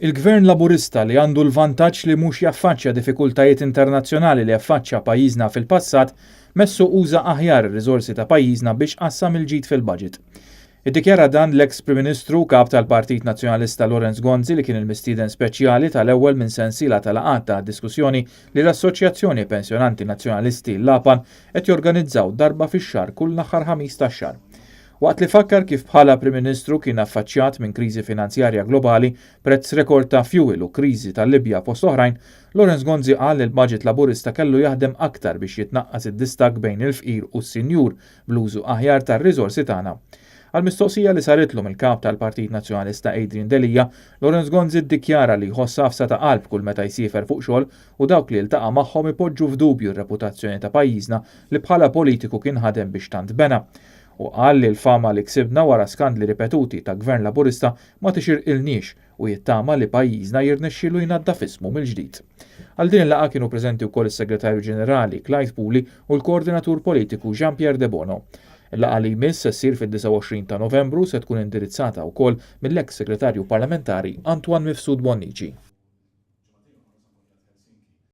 Il-Gvern Laburista li għandu l-vantaġġ li mhux jaffaċċja diffikultajiet internazzjonali li affaċċja pajjiżna fil-passat, messu uża aħjar ir-riżorsi ta' pajjiżna biex qassam il-ġid fil-budget. Iddikjara dan l-eks Prim Ministru u Kap tal-Partit Nazzjonalista Lawrence Gonzi li kien il-mistieden speċjali tal-ewwel minn sensiela ta' laqgħat ta' diskussjoni li l-Assoċjazzjoni Pensjonanti Nazzjonalisti, l-APAN, qed jorganizzaw darba fix-xahar kull l-aħħar Ħamis tax-xahar. Waqt li fakkar kif bħala Prim Ministru kien affaċċjat minn kriżi finanzjarja globali, prezz rekord ta' fjuwil u kriżi tal-Libja fost oħrajn, Lawrence Gonzi qal li l-budget Laburista kellu jaħdem aktar biex jitnaqqas id-distakk bejn il-fqir u s-sinjur bl-użu aħjar tar-riżorsi tagħna. Għal mistoqsija li saritlu mill-Kap tal-Partit Nazzjonalista Adrian Delia, Lawrence Gonzi ddikjara li jħoss għafsa ta' qalb kull meta jsiefer fuq xogħol u dawk li jiltaqa' magħhom ipoġġu f'dubju r-reputazzjoni ta' pajjiżna li bħala politiku kien ħadem biex tant bena. Hu qal li l-fama li ksibna wara skandli ripetuti ta' Gvern Laburista ma tixirqilniex u jittama li pajjiżna jirnexxielu jnaddaf ismu mill-ġdid. Għal din il-laqgħa kienu preżenti wkoll is-Segretarju Ġenerali Clyde Puli u l-Koordinatur Politiku Jean Pierre Debono. Il-laqgħa li jmiss se ssir fid-29 ta' Novembru se tkun indirizzata wkoll mill-eks Segretarju Parlamentari Antoine Mifsud Bonnici.